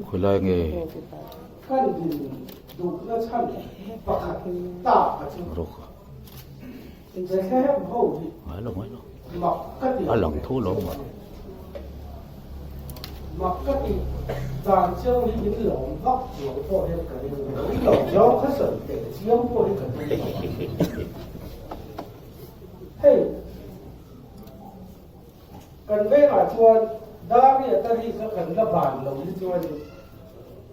Khawilai nge rawk a ngai lo ngai lo a lang tho lo ang Kan vengah chuan Daria ta ri kha kan la ban lo hi chuanin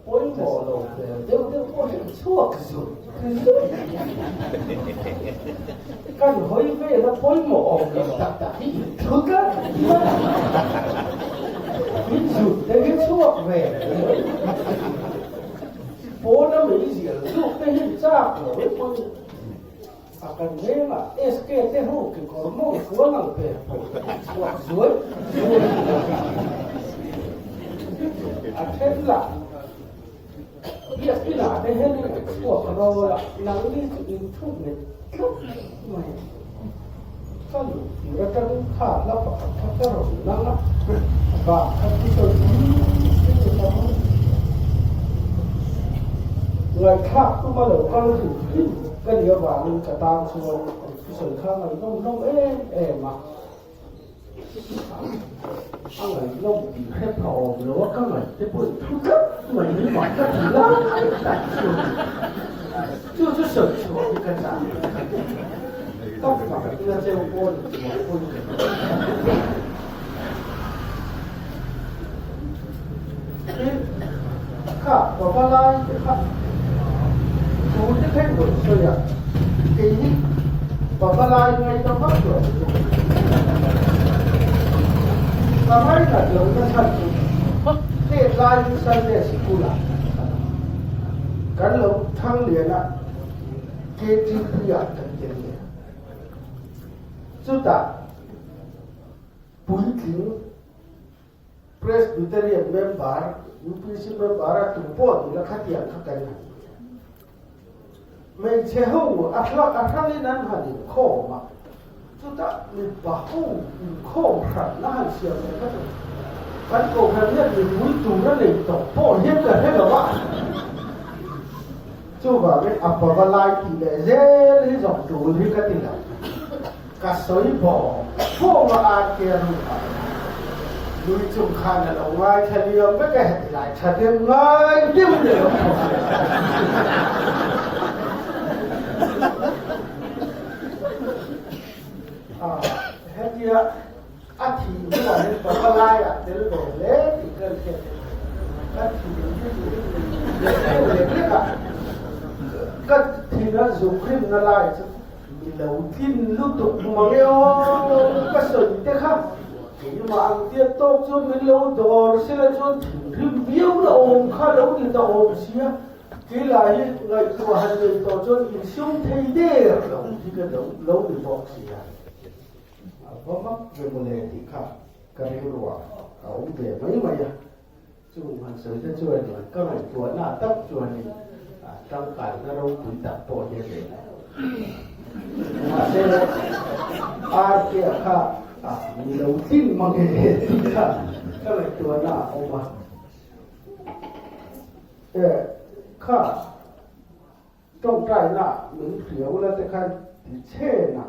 pawimawh lo hmel deuh deuh pawh hi an chhuak zut zut. Kan hawi vela pawimawh awm lo tak tak hi in thu tlat mai a, min zut te hi chhuak ve mai. Pawna meizial zuk te hi chak lo e pawimawh. A kan vengah SK te ho kekawr mawng fual ang pe pawh chhuak zuai zuai a then lah biak inah te hian in chhuak rawl a, nangni chu in thup nghet tlat mai. Ka luh tir atangin kha hla pakhat kha ka rawn nang a, bak kha chu sawi pui pui ta mai. Ngaihthlak tuma lo kal hrim hrim ka nih avangin ka tan chuan an thusawi kha ngaihnawm hlawm em em a. A ngaihnawm tih hre pha awm lo a, ka ngaih te pawh in thu tlat mai hi mah ka ti lai tak chu a ni. Chu chu sawi chhuah hi ka chak. Ka fak na cheu pawn chuang pawn ka hria. Tin, kha baba lai te kha thu te kha in rawn sawi a, kei hi baba lai ngaihna vak lo ka ngainat lohna chhan chu tet laiin Sunday sikul ah kan lo thang lian a, KTP ah kan tel leh a, chutah puitling Presbyterian member, UPC member a tu pawh ni la khatiang kha kan han ti a. Hmeichhe ho a hla a hrangin an han inkhawm a, chutah mipa ho inkhawm hranna han siam leh kha chu kan kohhran hian mipui tur a nei tawh pawh hian ka hre lo a. Chuvangin a pava lai tih leh zel hi zawng tul hi ka ti lo. Ka sawi bawk bawk a RK room ah nui chung khan a lo ngaithla liam vek a, heti lai tha deuh ngai deuh in a lo thawk leh a. Hetia a thih hnuah hian pavalai ah tel ve hle tih ka hriat theih. Ka thih hi leh deuh lek lek a, ka thin a zuk rimna lai chu Mi lo tlin lutuk mang e aw, ka sawi te kha keimah ang tiat tawk chuan min lo dawr sela chuan thinrim viau na awm kha lo ni ta awm sia, keilah hi ngaihtuah han nei tawh chuan insum thei der lo hi ka lo lo ni bawk sia, a va mak ve mawle tih kha ka rilruah a awm ve mai mai a. Chung han sawi te chuan ka ngaihtuahna tak chuanin tangkaina ropui tak pawh hi a nei lo. Mahse, RK-a kha ni lo tlin mang e tih kha ka ngaihtuahna a awm a. Kha tawngtaina min hriau la te khan ti chhen a,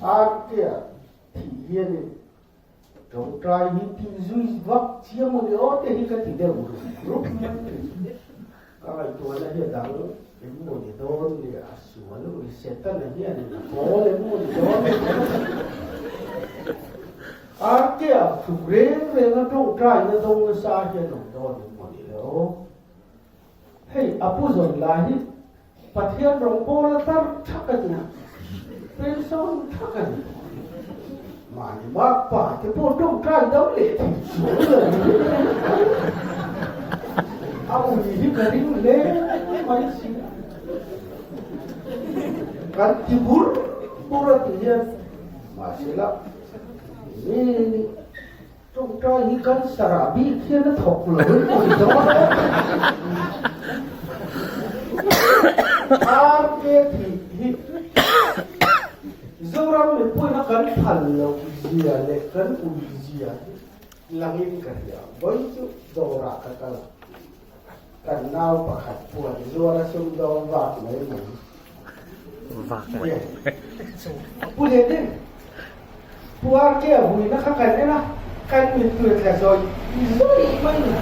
RK-a thih hianin Tawngtai hi tih zui vak chiang maw ni aw te hi ka ti deuh rup rup mai thin. Ka ngaihtuahna hi a dang em maw ni dawn ni a sual ui Setana hian a pawl em maw ni dawn ni Arte ah tluk reng reng a tawngtaina dawng nasa hian awm dawn em maw ni le aw. Hei a pu zawn lai hi Pathian rawngbawl a tar thak a nia, pensawn thak a ni. Mahni makpa te pawh tawngtai dam leh thei chuang lo ni. A ui hi ka ring hle mai si. Kan ti bur bur a ti hian mahsela ni ni Tawngtai hi cancer ah bik hian a thawk lo in pawi dawn a. RK thih hi. Zoram mipuina kan phal loh zia leh kan ui zia hi langin ka hria. Vawi chu dawrah ka kal a, kan nau pakhat puan zuar a sumdawng vak mai mai. Vak mai. Pu Lianin, Pu RK a vuina kha kan en a, kan mittui tla zawih zawih mai ni.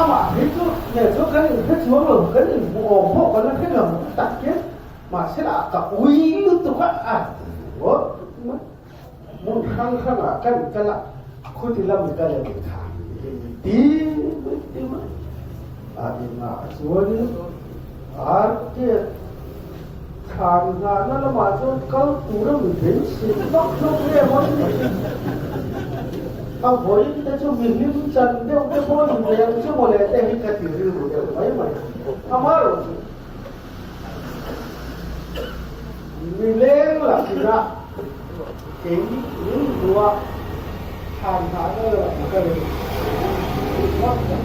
Amah hi chu nen chuan kan inhre chuang lo, kan inhmu awm pawh kan la hre lo tak hian mahsela ka ui lutuk a, a ngawt mai. Hmun hrang hrangah kan kal a, khuti lam i kal em kha ti mai ti mai. A inah chuanin RK Thlan nghahna lamah chuan kal tura mi beisei vak hlawk nge maw ni? A vawiin te chu mi hlim chan deuh te pawh ni ve ang chu mawle te hi ka ti rilru deuh mai mai. Amaherawh chu mi leng lakinah kei min hmuha thlan nghahna lamah ka rem vak ta.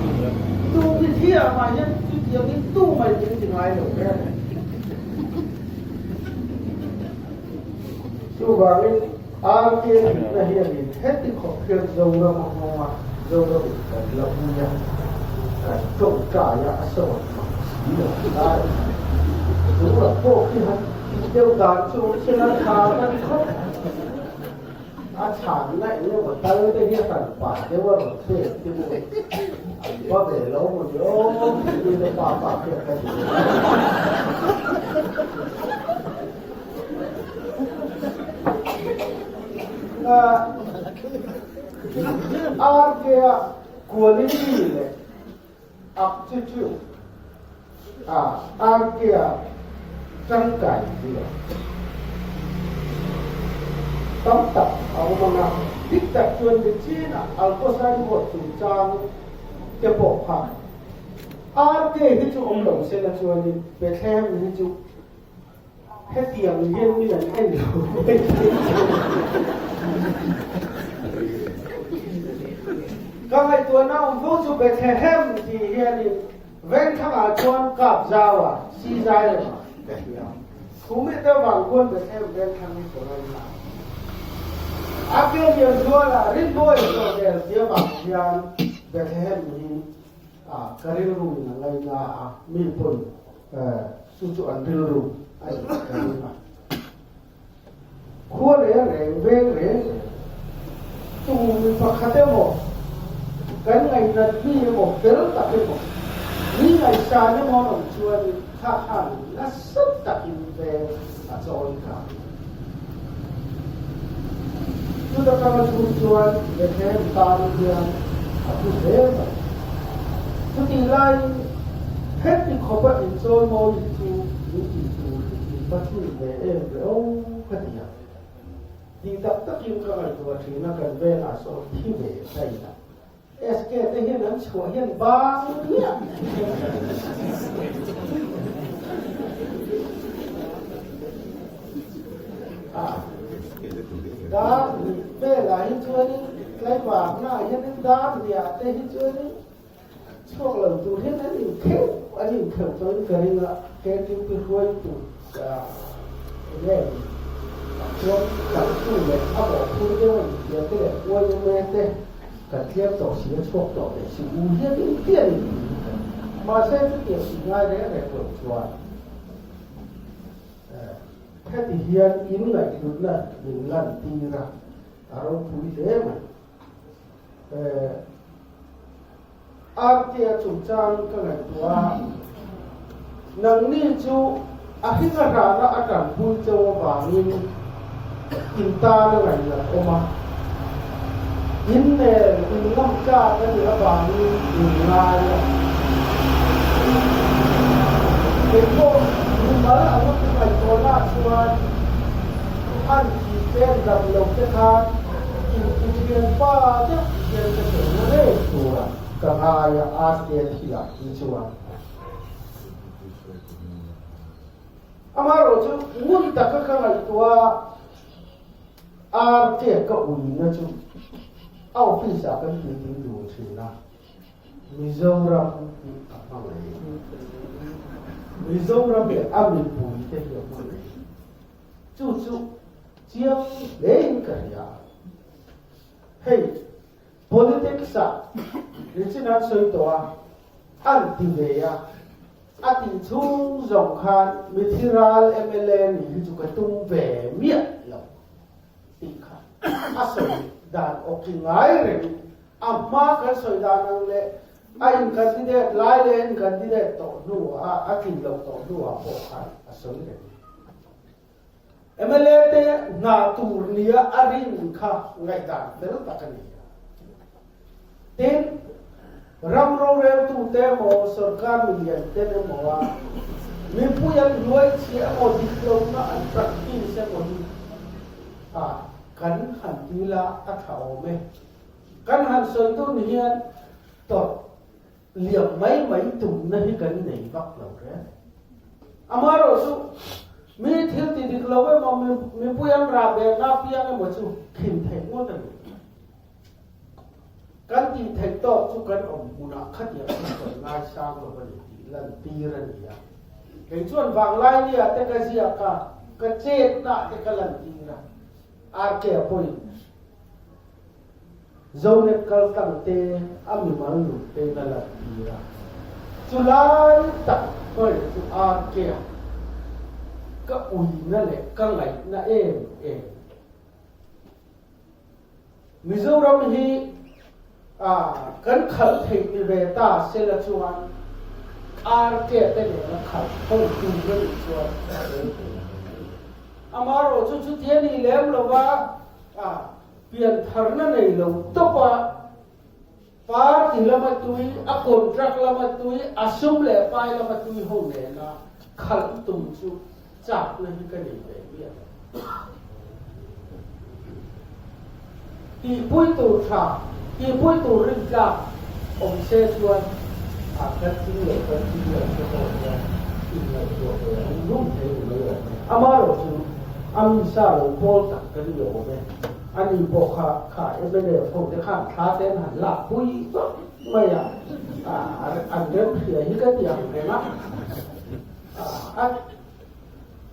Tu mi thiamah hian chutiangin tu mai min ti ngai lo reng. Chuvangin RK thihna hianin heti khawp hian Zoram a nghawng a, Zoram in kan la pui a, kan tawngtai a, a sawn mang si lo lai. Chung pawh khi han tih deuh dan chu awm sela tha kan khawp. A chhanna eng emaw tal te hi a hran pah deuh a rawn pek te maw an va ve lo maw ni aw tiin a pa pa khian ka ti ve. RK-a quality leh aptitude a RK-a tangkai zia tam tak a awm ang a, dik tak chuan Nichin-a Alto signboard chungchang te pawh kha RK hi chu awm lo sela chuanin Bethlehem hi chu Hetiang hian min an en lo mai thei chu. Ka ngaihtuahna awm fo chu Bethlehem tih hianin Vengthangah chuan kap zau a, si zai lemah ka hria. Khumi te vang khuan Bethlehem Vengthang hi ka ngaina. A ke lian zuala Rinbawi sawhvel tia vang hian Bethlehem hi ka rilru in a ngaina a, mi pawn Chu chu an rilru a in ka ring a. Khua reng reng veng reng reng tu mi pakhat emaw kan ngaihnat mi emaw fel tak emaw mi ngaihsan emaw an awm chuanin kha khan nasa takin veng a chawi ka. Chuta kanga chhung chuan Bethlehem tan hian a thu hle mai. Chutih laiin heti khawpa inchawi mawi hi chu min tih tur hi in va chhun ve em ve aw ka ti a. Tih tak takin ka ngaihtuah thin a kan vengah sawn thi ve daih a. SK te hian an chhuah hian bang miah Dar hnih velah hi chuanin tlaivarnaah hianin dar hniah te hi chuanin chhuak lo tur hian an inkheuh an inkheuh tawhin ka ring a KTP hruaitu enge ni chuan kaltu leh a mawhphur deuh a inhria te leh YMA te Kan tlem tawh si a chhuak tawh leh si u hian in pian in ti in kan mahse chutiang tih ngai reng reng lo chuan heti hian in ngaihhlutna min lan tir a, a ropui hle mai. Artea chungchang ka ngaihtuah a, nangni chu a hring a hrana a tanpui cheu avangin in tan a ngaihlat awm a, in nen in ngam tlak a nih avangin in ngai a. Kei pawh mimal anga ka ngaihtuahna chuan an thih pen dam lo te khan Intithianpa deuh hian ka sawi reng tura ka ngai a RK thilah hi chuan. Amaherawh chu ngun taka ka ngaihtuah a RK ka uina chu a office ah kan titi dun thin a, Mizoram hi a hmangaih. Mizoram leh a mipui te hi a hmangaih. Chu chu. Chiang hlein ka hria. Hei politics ah nichin an sawi tawh a, an ti ve a, a tih chhung zawng khan mithi ral mla nih hi chu ka tum ve miah lo tih kha a sawi dan awki ngai reng a hma kan sawi dan ang leh a in candidate lai leh a in candidate tawh hnuah a tlin loh tawh hnuah pawh khan a sawi reng. Mla te hna tur nia a rin kha ngaihdan fel tak a ni. Tin, ram roreltute emaw, sorkar milian ten emaw a mipui an hnuai chhia emaw dik lohna an practice emaw hi a kan han ti la a tha awm e. Kan han sawi dun hian tawrh liam mai mai tumna hi kan nei vak lo reng. Amaherawh chu, mi thil ti dik lo emaw, mipui an rah ve na piang emaw chu khin theih ngawt a ni. Kan tih theih tawk chu kan awm hmunah khatiang chu kan ngaisang lo a ni tih lantir a ni a. Kei chuan vanglai nia te ka ziak a, ka chetna te ka lantir a, RK pawhin Zonet kal tlang te a mimal nun te na lan tir a, chu lai tak hmai chu RK a ka uina leh ka ngaihna em em. Mizoram hi a kan khalh theih ni ve ta sela chuan RK te nena khalh ho tur a nih chuan a rel thei ang. Amaherawhchu chuti a nih lem lova a Piantharna nei lo tawpa party lama tui, a contract lama tui, a sum leh pai lama tui ho nena khalh tum chu chakna hi ka nei ve miah lo. Tihpui tur tha, tihpui tur rintlak awm se chuan a kan tling lo, kan tling lo te pawh hian inngaihtuah ve ang rum thei ni mai awm e. Amaherawhchu a mi sa lo pawl tak kan ni awm e. Ani pawh kha kha mla ho te khan thla te an han lak pui vak mai a, an rem hria hi ka ti ang reng a, a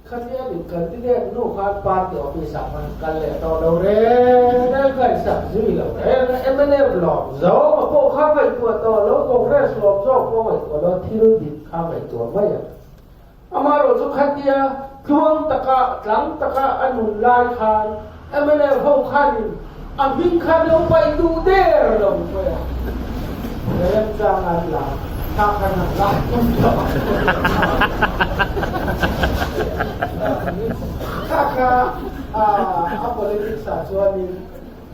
khatia min candidate nu khan party office ah khan kal leh tawh lo reng reng ka insak zui lo reng a, mla lawm zawng a pawh kha ngaihtuah tawh lo, Congress lawm zawk pawh ngaihtuah lo, thil dik kha ngaihtuah mai a. Amaherawh chu khatia tluang taka, tlang taka a nun lai khan mnf ho khanin a hming kha an lo paih duh der lo mai a, remchang an la, thla khan an la tum lo a. Kha kha a politics ah chuanin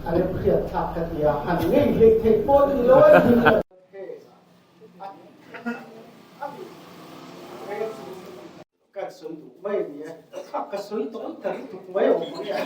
a remhriat thlak ka ti a, han ngei hleih theih pawh ni lo a ni. Kan sawi duh mai a ni e, ka sawi tawi ta lutuk mai awm mai a.